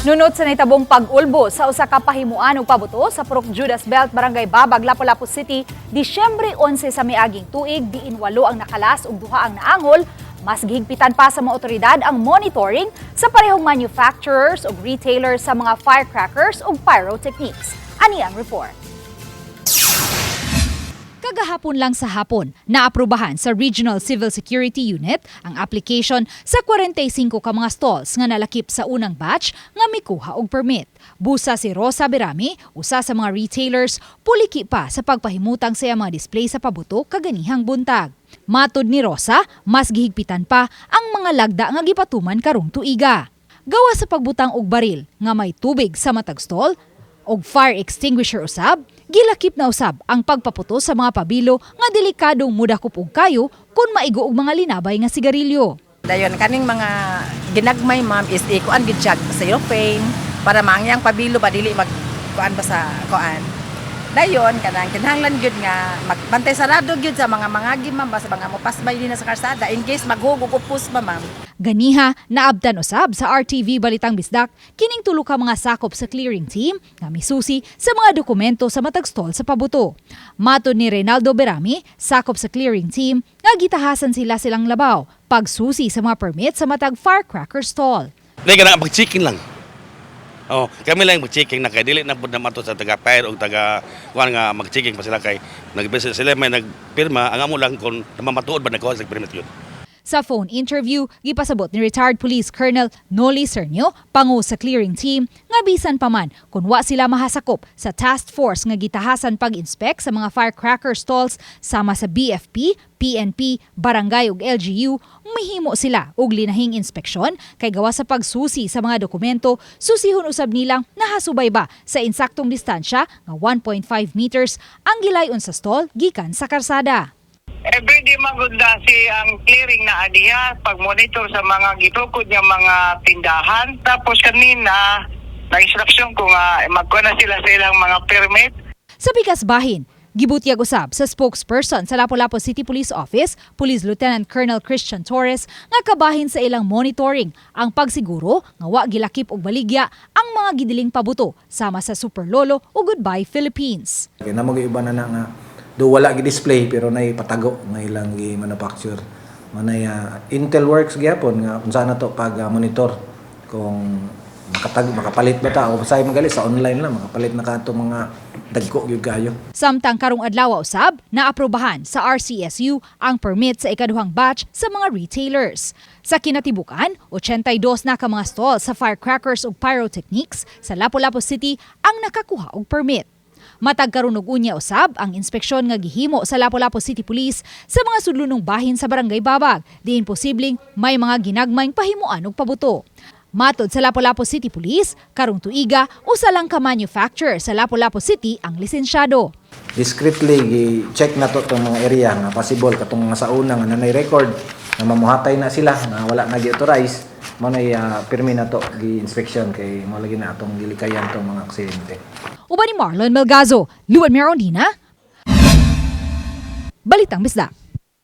Nunot sa nahitabong pag-ulbo sa usa ka pahimuan og pabuto sa Purok Judas Belt, Barangay Babag, Lapu-Lapu City, Disyembre 11 sa miaging tuig, diin walo ang nakalas ug duha ang naangol. Mas gihigpitan pa sa mga otoridad ang monitoring sa parehong manufacturers ug retailers sa mga firecrackers ug pyrotechnics. Ani ang report. Kagahapon lang sa hapon, naaprubahan sa Regional Civil Security Unit ang application sa 45 ka mga stalls nga nalakip sa unang batch nga mikuha og permit. Busa si Rosa Berami, usa sa mga retailers, puliki pa sa pagpahimutang sa iyang mga display sa pabuto kaganihang buntag. Matod ni Rosa, mas gihigpitan pa ang mga lagda nga gipatuman karong tuiga. Gawa sa pagbutang og baril nga may tubig sa matag stall, og fire extinguisher usab, gilakip na usab ang pagpaputo sa mga pabilo nga delikadong mudakop og kayo kung maigo og mga linabay nga sigarilyo. Dayon kaning mga ginagmay, ma'am, is ikuan gid siya sa cellophane para maangyang pabilo ba dili mag kuan ba sa kuan. Dayon kanang kinahanglan gyud nga magbantay sarado gyud sa mga mangagi, ma'am, ba sa mga mopasbay din na sa karsada in case maghugog upos ba, ma'am. Ganiha, naabtan usab sa RTV Balitang Bisdak kining tulo ka mga sakop sa clearing team nga misusi sa mga dokumento sa matag stall sa pabuto. Matod ni Reynaldo Berami, sakop sa clearing team, nga gitahasan sila silang labaw pagsusi sa mga permit sa matag firecracker stall. Di ka na mag-checking lang. Oh, kami lang mag-checking na kay dili na pud na mato sa taga fire o taga kuan nga mag-checking pa sila kay nag sila may nagpirma. Ang amo lang kung namamatuod ba nagkuha sa permit yun. Sa phone interview, gipasabot ni retired police Colonel Noli Cernio, pangu sa clearing team, nga bisan pa man kung wa sila mahasakop sa task force nga gitahasan pag-inspect sa mga firecracker stalls sama sa BFP, PNP, barangay ug LGU, mihimo sila og linahing inspeksyon kay gawa sa pagsusi sa mga dokumento, susihon usab nilang nahasubay ba sa insaktong distansya nga 1.5 meters ang gilayon sa stall gikan sa karsada. Everyday magunda si ang clearing na adiha pag-monitor sa mga gitukod nga mga tindahan. Tapos kanina, na-instruction ko nga magkuha na sila sa ilang mga permit. Sa pikas bahin, gibutyag usab sa spokesperson sa Lapu-Lapu City Police Office, Police Lieutenant Colonel Christian Torres, nga kabahin sa ilang monitoring ang pagsiguro nga wa gilakip og baligya ang mga gidiling pabuto sama sa Super Lolo o Goodbye Philippines. Kaya namo iba na na nga do wala gi display pero nay patago nga ilang gi manufacture. Manay Intel Works gyapon nga unsa na to pag monitor kung makatag makapalit ba ta o say magali sa online lang makapalit na kato mga dagko gyud kayo. Samtang karong adlaw usab, naaprubahan sa RCSU ang permit sa ikaduhang batch sa mga retailers. Sa kinatibukan, 82 na ka mga stall sa firecrackers ug pyrotechnics sa Lapu-Lapu City ang nakakuha og permit. Matag karon ug unya usab ang inspeksyon nga gihimo sa Lapu-Lapu City Police sa mga sudlonong bahin sa Barangay Babag, diin posibleng may mga ginagmayng pahimuan og pabuto. Matod sa Lapu-Lapu City Police, karong tuiga usa lang ka manufacturer sa Lapu-Lapu City ang lisensyado. Discreetly gi-check na to tong mga area nga possible katong mga sa una nga nanay record nga mamuhatay na sila nga wala na gi-authorize mo nay pirmi na to gi-inspection kay mo lagi na atong gilikayan tong mga aksidente. Uban ni Marlon Melgazo, Luan Merondina, Balitang Bisdak.